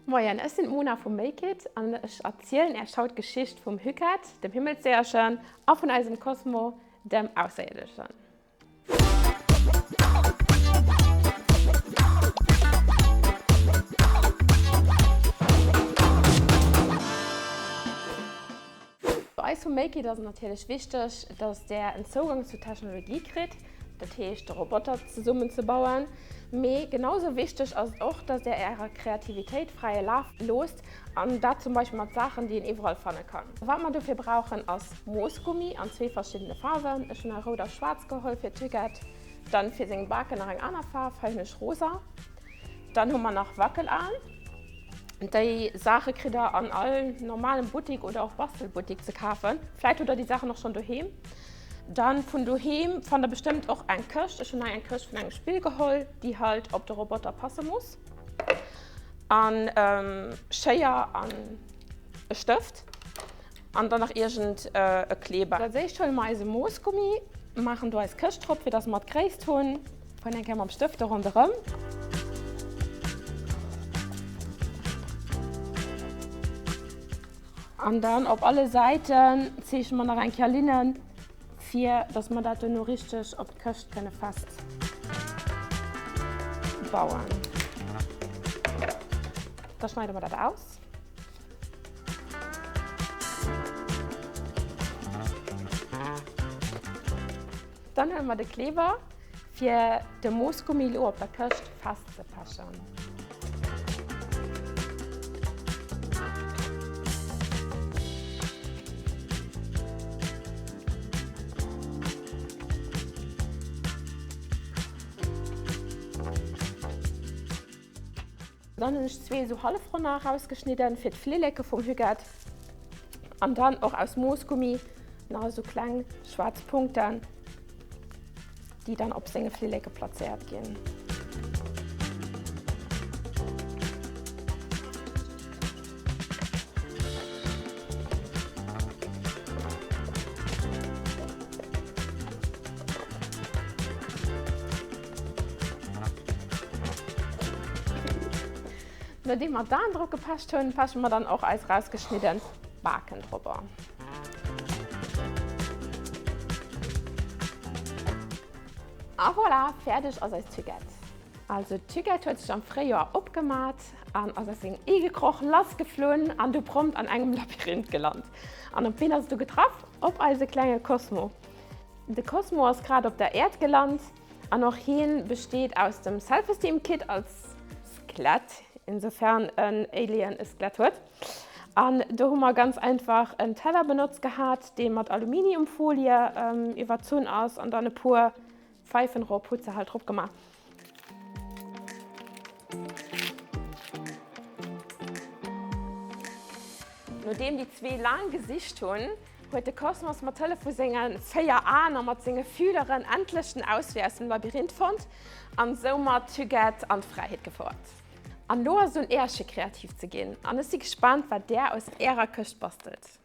Moien, ech sinn d'Mona vu Make It an ech erzielen Äech haut d'Geschicht vum Hüket, dem Himmelsdéierchen, a vun eisem Cosmo, dem Ausserierdeschen. Bei eis vu Make It ass et natierlech wichteg, dass där en Zougang zu Technologie kritt, dat heescht de Roboter zesummen ze bauen. Mee genau sou wichteg ass et och, dass där ärer Kreativitéit fräie Laf loosst an dat zum Beispill mat Saachen, déi een iwwerall fanne kann. Wat mer dofir brauchen ass Moosgummi an zwee verschiddene Faarwen. Ech hunn hei rout a schwaarz geholl fir d'Tückett, dann fir seng Baken nach eng aner Faarf, hei hunn ech rosa. Dann hu mer nach Wackelaen. Déi Saache kritt der an all normalem Buttik oder och Bastelbuttik ze kafen. Vläit hutt der déi Saachen och schonn doheem. Dann vun doheem fannt der bestëmmt och eng Këscht. Ech hunn hei eng Këscht vun engem Spill geholl, déi halt op de Roboter passe muss. An Schéier an e Stëft. An dann nach iergend e Kleber. Als éischt huele mer eise Moosgummi, maachen do eis Këscht drop, fir dass mer d'Gréisst hunn. Fueren eng Kéier mam Stëft do ronderëm. An dann op alle Säiten zeechne mer nach eng Kéier Linnen, fir dass mer dat duerno richteg op d'Këscht kënne fest bauen. Da schneide mer dat aus. Dann huele mer de Kleber fir de Moosgummi lo op der Këscht festzepechen. Dann hunn ech zwee esou Hallefronner erausgeschnidden fir d'Flilleke vum Huguette an dann och aus Moosgummi nach esou kleng schwaarz Punkten, déi dann op senge Flilleke plazéiert ginn. Nodeem mer d'Aen drop gepecht hunn, peche mer dann och eis rausgeschnidden Baken drobber. A voilà, fäerdeg ass eis Tügett. Also d'Tügett huet sech am Fréijoer opgemat an ass aus sengem Ee gekroch, lassgeflunn an du prompt an engem Labyrinth gelant. An op ween ass et du getraff? Op eise klenge Cosmo. De Cosmo ass grad op der Äerd gelant an och hien besteet aus dem Self-Esteem Kit als Skelett, insofern en Alien e Skelett huet. An do hu mer ganz einfach en Teller benotzt gehat, dee mat Aluminiumfolie iwwerzunn ass an dann e puer Pfeifenrohr huet se halt drop gemaach. Nodeem déi zwee laang gesicht hunn, huet de Kosmos mat Hëllef vu senge 4 Aen a mat senge Fühleren endlech den Auswee aus dem Labyrinth fonnt an soumat d'Huguette an d'Fräiheet gefouert. An lo ass et un Äerch fir kreativ ze ginn an ech si gespaant wat där aus ärer Këscht bastelt.